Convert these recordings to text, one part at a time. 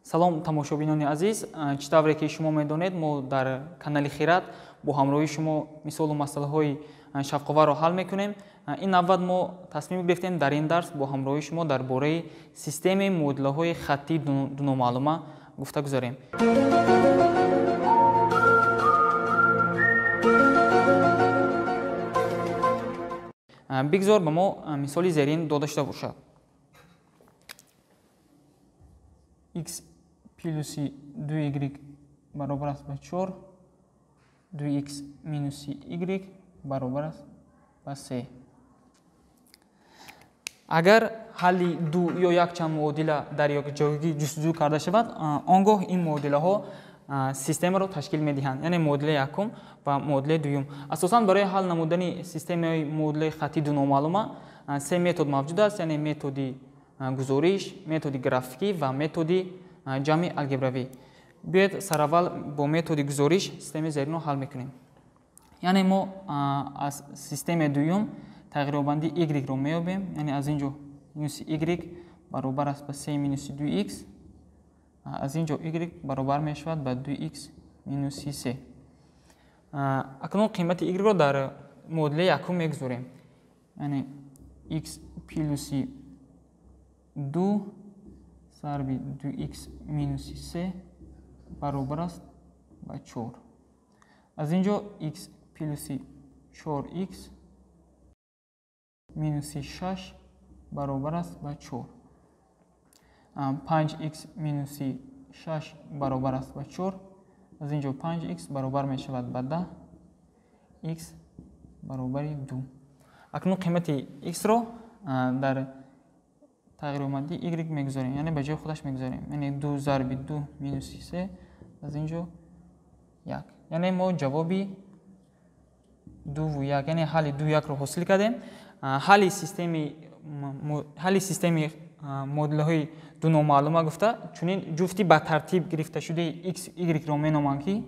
Салом, тамошобинони азиз. Чӣ тавре ки шумо медонед, мо дар канали Хирад бо ҳамроҳии шумо мисолу масъалаҳои шавқоварро ҳал мекунем. Ин навбат мо тасмим гирифтем дар ин дарс бо ҳамроҳии шумо дар бораи системаи муодилаҳои хаттии дуномаълума гуфта гузарем. Бигзор ба мо мисоли зерин дода шуда бошад. X плюси 2y баробар аст ба 4, 2x минуси y баробар аст ба 3. Агар ҳалли ду ё якчанд муодила дар якҷоягӣ ҷустуҷӯ карда шавад, он гоҳ ин муодилаҳо системаро ташкил медиҳанд, яъне муодилаи якум ва муодилаи дуюм. Асосан барои ҳал намудани системаи муодилаи хаттии дуномаълума се метод мавҷуд аст, яъне методи гузориш, методи графикӣ ва методи ҷамъи алгебравӣ. Биёед сараввал бо методи гузориш системаи зеринро ҳал мекунем. Яъне мо аз системаи дуюм тағйирёбанди y-ро меёбем, яъне аз ин ҷо минуси y баробар аст ба 3 минуси 2x, аз ин ҷо y баробар мешавад ба 2x минуси 3. Акнун қимати y-ро дар муодилаи якум мегузорем, яъне x плюси 2 зарби 2x минуси 3 баробар аст ба 4. Аз ин ҷо x плюси 4x минуси 6 баробар аст ба 4. 5x минуси 6 баробар аст ба 4. Аз ин ҷо 5x баробар мешавад ба 10, x баробари 2. Акнун қимати x-ро дар тағйирёбанди y мегузорем, яъне ба ҷои худаш мегузорем, яъне 2 зарби 2 минуси 3, аз ин ҷо 1. Яъне мо ҷавоби 2 1, яъне ҳалли 2 1-ро ҳосил кардем. Ҳалли системи муодилаҳои дуномаълума гуфта чунин ҷуфти ба тартиб гирифташудаи x y-ро меноманд, ки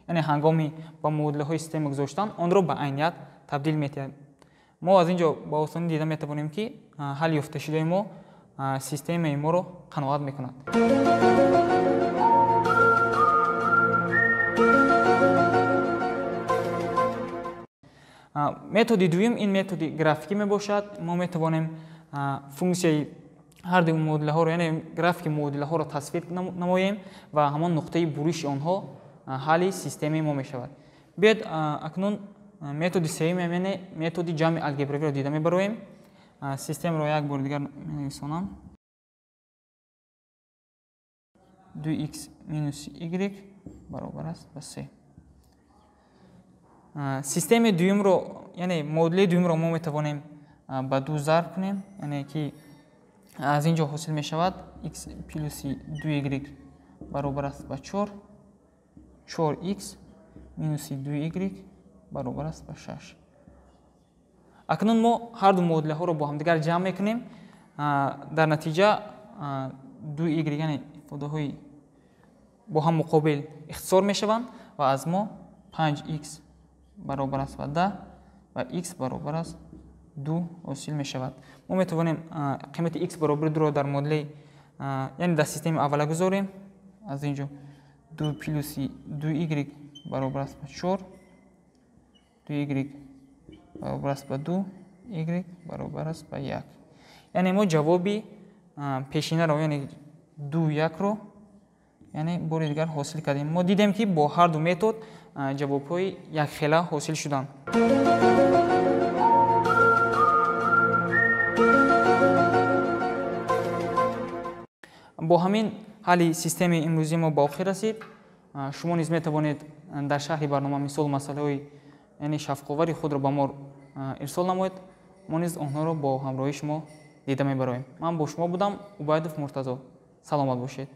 яъне ҳангоми ба муодилаҳои система гузоштан онро ба айният табдил медиҳад. Мо аз ин ҷо ба осонӣ дида метавонем, ки ҳалли ёфташудаи мо системаи моро қаноат мекунад. Методи дуюм ин методи графикӣ мебошад. Мо метавонем функсияи ҳар ду муодилаҳоро, яъне графики муодилаҳоро тасвир намоем ва ҳамон нуқтаи буриши онҳо ҳалли системаи мо мешавад. Биёед акнун методи сеюм, яъне методи ҷамъи алгебравиро дида мебароем. Системаро як бори дигар менависонам. 2x минуси y баробар аст ба 3. Системаи дуюмро, яъне муодилаи дуюмро мо метавонем ба 2 зарб кунем, яъне ки аз ин ҷо ҳосил мешавад x плюси 2y баробар аст ба 4, 4x минуси 2y баробар аст ба 6. Акнун мо ҳар ду муодилаҳоро бо ҳамдигар ҷамъ мекунем. Дар натиҷа 2y, яъне ифодаҳои бо ҳам муқобил ихтисор мешаванд ва аз мо 5x баробар аст ба 10 ва x баробар аст 2 ҳосил мешавад. Мо метавонем қимати x баробари 2-ро дар муодилаи, яъне дар системаи аввала гузорем. Аз ин ҷо 2 плюси 2y баробар аст ба 4, 2y баробар аст ба 2, y баробар аст ба 1. Яъне мо ҷавоби пешинаро, яъне 2 1-ро, яъне бори дигар ҳосил кардем. Мо дидем, ки бо ҳар ду метод ҷавобҳои якхела ҳосил шуданд. Бо ҳамин ҳалли системаи имрӯзии мо ба охир расид. Шумо низ метавонед дар шарҳи барнома мисолу масъалаҳои, яъне шавқовари худро ба мо ирсол намоед. Мо низ онҳоро бо ҳамроҳии шумо дида мебароем. Ман бо шумо будам, Убайдов Муртазо. Саломат бошед.